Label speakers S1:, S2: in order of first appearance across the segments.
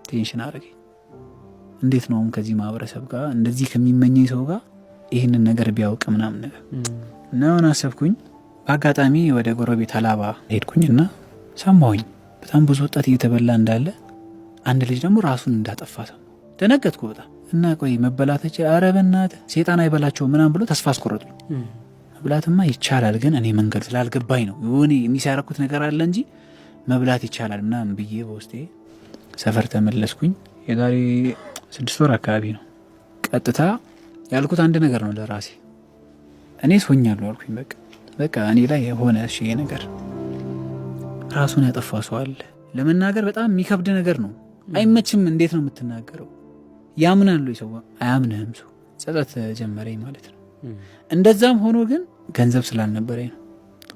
S1: Tension አረገኝ። እንዴት ነው አሁን ከዚህ ማህበረሰብ ጋር፣ እንደዚህ ከሚመኘኝ ሰው ጋር ይህንን ነገር ቢያውቅ ምናምን ነገር እና ሆነ አሰብኩኝ። በአጋጣሚ ወደ ጎረቤት አላባ ሄድኩኝና ሰማሁኝ በጣም ብዙ ወጣት እየተበላ እንዳለ፣ አንድ ልጅ ደግሞ ራሱን እንዳጠፋ ሰማሁ። ደነገጥኩ በጣም። እና ቆይ መበላተች፣ ኧረ በእናትህ ሴጣን አይበላቸው ምናምን ብሎ ተስፋ አስቆረጡኝ። መብላትማ ይቻላል፣ ግን እኔ መንገድ ስላልገባኝ ነው፣ የሆነ የሚያረኩት ነገር አለ እንጂ መብላት ይቻላል ምናምን ብዬ በውስጤ ሰፈር ተመለስኩኝ። የዛሬ 6 ወር አካባቢ ነው። ቀጥታ ያልኩት አንድ ነገር ነው ለራሴ፣ እኔ ሶኛለሁ አልኩኝ። በቃ በቃ እኔ ላይ የሆነ እሺ ነገር፣ ራሱን ያጠፋ ሰው አለ። ለመናገር በጣም የሚከብድ ነገር ነው። አይመችም። እንዴት ነው የምትናገረው? ያምናሉ ሰው፣ አያምንህም ሰው። ጸጸት ጀመረኝ ማለት ነው። እንደዛም ሆኖ ግን ገንዘብ ስላልነበረኝ ነው።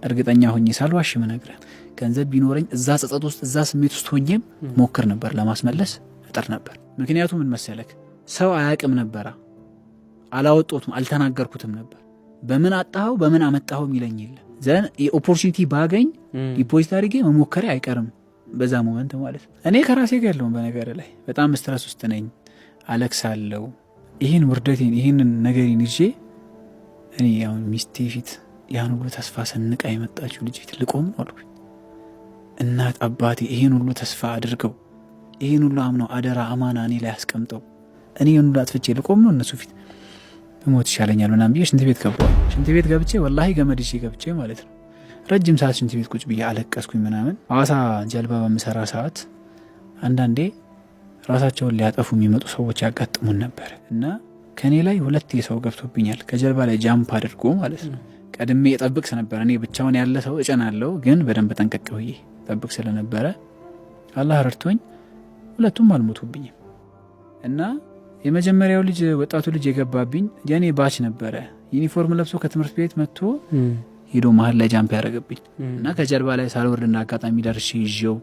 S1: እርግጠኛ ሆኜ ሳልዋሽ ምነግርህ፣ ገንዘብ ቢኖረኝ እዛ ጸጸት ውስጥ፣ እዛ ስሜት ውስጥ ሆኜም ሞክር ነበር፣ ለማስመለስ እጥር ነበር። ምክንያቱም ምን መሰለክ፣ ሰው አያቅም ነበራ። አላወጣሁትም፣ አልተናገርኩትም ነበር። በምን አጣኸው፣ በምን አመጣኸው የሚለኝ የለ። Then የ opportunity ባገኝ deposit አድርጌ መሞከሬ አይቀርም በዛ moment ማለት ነው። እኔ ከራሴ ጋር ያለውን በነገር ላይ በጣም stress ውስጥ ነኝ፣ አለቅሳለሁ። ይህን ውርደቴን፣ ይህንን ነገሬን ይዤ እኔ አሁን ሚስቴ ፊት፣ ያን ሁሉ ተስፋ ሰንቃ የመጣችው ልጅ ፊት ልቆም ነው አልኩኝ። እናት አባቴ ይህን ሁሉ ተስፋ አድርገው፣ ይህን ሁሉ አምነው፣ አደራ አማና እኔ ላይ አስቀምጠው፣ እኔ ይህን ሁሉ አጥፍቼ ልቆም ነው እነሱ ፊት? ብሞት ይሻለኛል ምናምን ብዬ ሽንት ቤት ገባሁ። ሽንት ቤት ገብቼ ወላሂ ገመድ ይዤ ገብቼ ማለት ነው ረጅም ሰዓት ሽንት ቤት ቁጭ ብዬ አለቀስኩኝ ምናምን። ሐዋሳ ጀልባ በምሰራ ሰዓት አንዳንዴ ራሳቸውን ሊያጠፉ የሚመጡ ሰዎች ያጋጥሙን ነበር እና ከእኔ ላይ ሁለት የሰው ገብቶብኛል። ከጀልባ ላይ jump አድርጎ ማለት ነው። ቀድሜ እጠብቅ ነበር። እኔ ብቻውን ያለ ሰው እጨናለሁ፣ ግን በደንብ ጠንቀቅ ብዬ ጠብቅ ስለነበረ አላህ ረድቶኝ ሁለቱም አልሞቱብኝም። እና የመጀመሪያው ልጅ፣ ወጣቱ ልጅ የገባብኝ የኔ batch ነበረ። ዩኒፎርም ለብሶ ከትምህርት ቤት መጥቶ ሄዶ መሀል ላይ jump ያደረገብኝ እና ከጀልባ ላይ ሳልወርድ እንደ አጋጣሚ ደርሼ ይዤው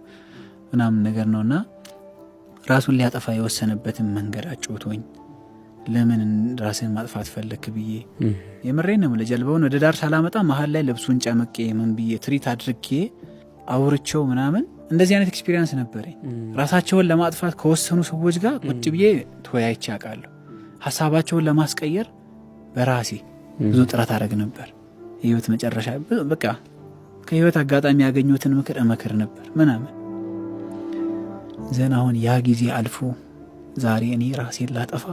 S1: ምናምን ነገር ነው። እና ራሱን ሊያጠፋ የወሰነበትን መንገድ አጫውቶኝ፣ ለምን ራስን ማጥፋት ፈለክ ብዬ፣ የምሬን ነው፣ ጀልባውን ወደ ዳር ሳላመጣ መሀል ላይ ልብሱን ጨምቄ ምን ብዬ treat አድርጌ አውርቼው ምናምን እንደዚህ አይነት experience ነበረኝ። ራሳቸውን ለማጥፋት ከወሰኑ ሰዎች ጋር ቁጭ ብዬ ተወያይቼ አውቃለሁ። ሀሳባቸውን ለማስቀየር በራሴ ብዙ ጥረት አደረግ ነበር። የህይወት መጨረሻ በቃ ከህይወት አጋጣሚ ያገኙትን ምክር እመክር ነበር ምናምን። Then አሁን ያ ጊዜ አልፎ ዛሬ እኔ ራሴን ላጠፋ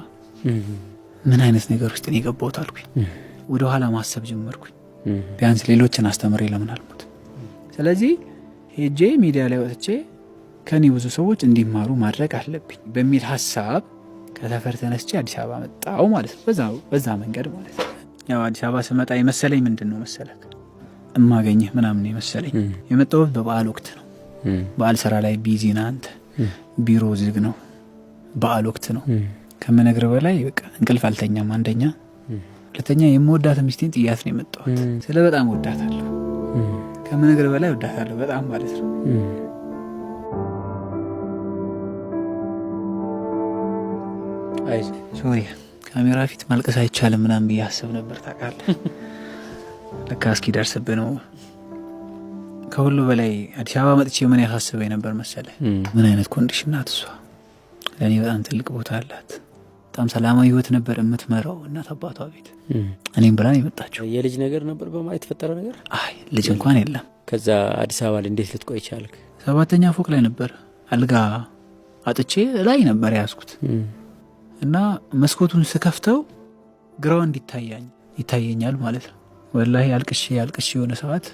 S1: ምን አይነት ነገር ውስጥ ነው የገባሁት አልኩኝ። ወደኋላ ማሰብ ጀመርኩኝ። ቢያንስ ሌሎችን አስተምሬ ለምን አልሞት? ስለዚህ ሄጄ ሚዲያ ላይ ወጥቼ ከኔ ብዙ ሰዎች እንዲማሩ ማድረግ አለብኝ በሚል ሀሳብ ከሰፈር ተነስቼ አዲስ አበባ መጣሁ ማለት ነው። በዛ መንገድ ማለት ነው። ያው አዲስ አበባ ስመጣ የመሰለኝ ምንድን ነው መሰለክ፣ እማገኝህ ምናምን የመሰለኝ፣ የመጣሁት በበዓል ወቅት ነው። በዓል ስራ ላይ busy ነህ አንተ፣ ቢሮ ዝግ ነው፣ በዓል ወቅት ነው። ከምነግር በላይ በቃ እንቅልፍ አልተኛም። አንደኛ፣ ሁለተኛ የምወዳት ሚስቴን ጥያት ነው የመጣሁት። ስለ በጣም ወዳታለሁ፣ ከምነግር በላይ ወዳታለሁ በጣም ማለት ነው። Sorry፣ ካሜራ ፊት ማልቀስ አይቻልም ምናምን ብዬ አስብ ነበር ታውቃለህ። ለካ እስኪደርስብህ ነው። ከሁሉ በላይ አዲስ አበባ መጥቼ ምን ያሳስበኝ ነበር መሰለህ? ምን አይነት condition ናት እሷ? ለእኔ በጣም ትልቅ ቦታ አላት። በጣም ሰላማዊ ህይወት ነበር የምትመራው እናት አባቷ ቤት። እኔም ብላ ነው የመጣችው።
S2: የልጅ ነገር ነበር በማለት የተፈጠረ ነገር?
S1: አይ፣ ልጅ እንኳን የለም።
S2: ከዛ አዲስ አበባ ላይ እንዴት ልትቆይ ቻልክ?
S1: ሰባተኛ ፎቅ ላይ ነበር፣ አልጋ አጥቼ ላይ ነበር የያዝኩት እና መስኮቱን ስከፍተው ground ይታየኛል ማለት ነው። ወላሂ አልቅሼ አልቅሼ የሆነ ሰዓት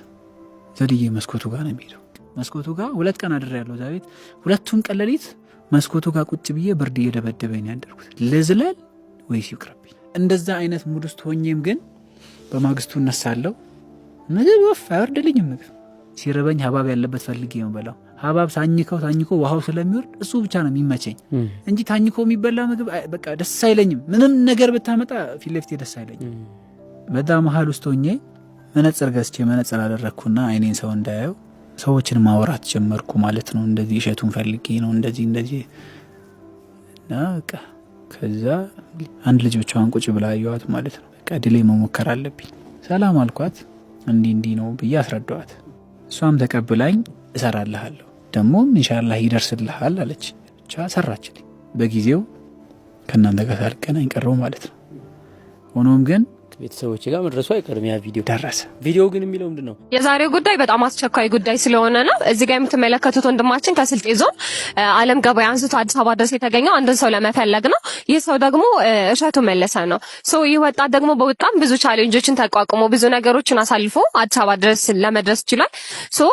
S1: ዘልዬ መስኮቱ ጋር ነው የሚሄደው። መስኮቱ ጋር 2 ቀን አድሬያለሁ እዛ ቤት። ሁለቱን ቀን ሌሊት መስኮቱ ጋር ቁጭ ብዬ ብርድ እየደበደበኝ ነው ያደርኩት። ልዝለል ወይስ ይቅርብኝ? እንደዛ አይነት mood ውስጥ ሆኜም ግን በማግስቱ እነሳለሁ። ምግብ ወፍ አይወርድልኝም። ምግብ ሲርበኝ ሀባብ ያለበት ፈልጌ ነው በላው። ሀባብ ሳኝከው ታኝኮ ውሃው ስለሚወርድ እሱ ብቻ ነው የሚመቸኝ እንጂ ታኝኮ የሚበላ ምግብ በቃ ደስ አይለኝም። ምንም ነገር ብታመጣ ፊት ለፊቴ ደስ አይለኝም። በዛ መሀል ውስጥ ሆኜ መነጽር ገዝቼ መነጽር አደረግኩና አይኔን ሰው እንዳያየው ሰዎችን ማውራት ጀመርኩ ማለት ነው። እንደዚህ እሸቱን ፈልጌ ነው፣ እንደዚህ እንደዚህ እና በቃ ከዛ አንድ ልጅ ብቻዋን ቁጭ ብላ አየኋት ማለት ነው። በቃ ድሌ መሞከር አለብኝ። ሰላም አልኳት። እንዲህ እንዲህ ነው ብዬ አስረዳዋት። እሷም ተቀብላኝ እሰራልሃለሁ፣ ደግሞም ኢንሻላህ ይደርስልሃል አለች። ብቻ ሰራችልኝ። በጊዜው ከእናንተ ጋር ሳልገናኝ ቀረው ማለት ነው። ሆኖም ግን
S2: ቤተሰቦች ጋር መድረሱ አይቀርም ያ ቪዲዮ
S1: ደረሰ።
S2: ቪዲዮ ግን የሚለው ምንድን ነው?
S3: የዛሬው ጉዳይ በጣም አስቸኳይ ጉዳይ ስለሆነ ነው። እዚህ ጋር የምትመለከቱት ወንድማችን ከስልጤ ዞን አለም ገበያ አንስቶ አዲስ አበባ ድረስ የተገኘው አንድን ሰው ለመፈለግ ነው። ይህ ሰው ደግሞ እሸቱ መለሰ ነው። So ይህ ወጣት ደግሞ በጣም ብዙ challenge ኦችን ተቋቁሞ ብዙ ነገሮችን አሳልፎ አዲስ አበባ ድረስ ለመድረስ ችሏል። So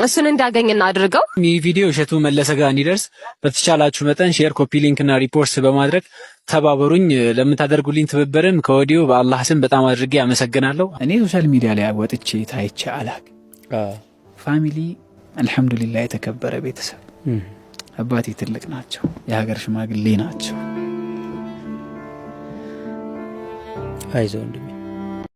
S3: እሱን እንዲያገኝ እናድርገው።
S4: ይህ ቪዲዮ እሸቱ መለሰ ጋር እንዲደርስ በተቻላችሁ መጠን share፣ copy link እና repost በማድረግ ተባበሩኝ። ለምታደርጉልኝ ትብብርም ከወዲሁ በአላህ ስም በጣም አድርጌ አመሰግናለሁ።
S1: እኔ social media ላይ ወጥቼ ታይቼ አላቅ። Family አልሐምዱሊላህ የተከበረ ቤተሰብ፣ አባቴ ትልቅ ናቸው፣ የሀገር ሽማግሌ ናቸው።
S2: አይዞህ ወንድሜ።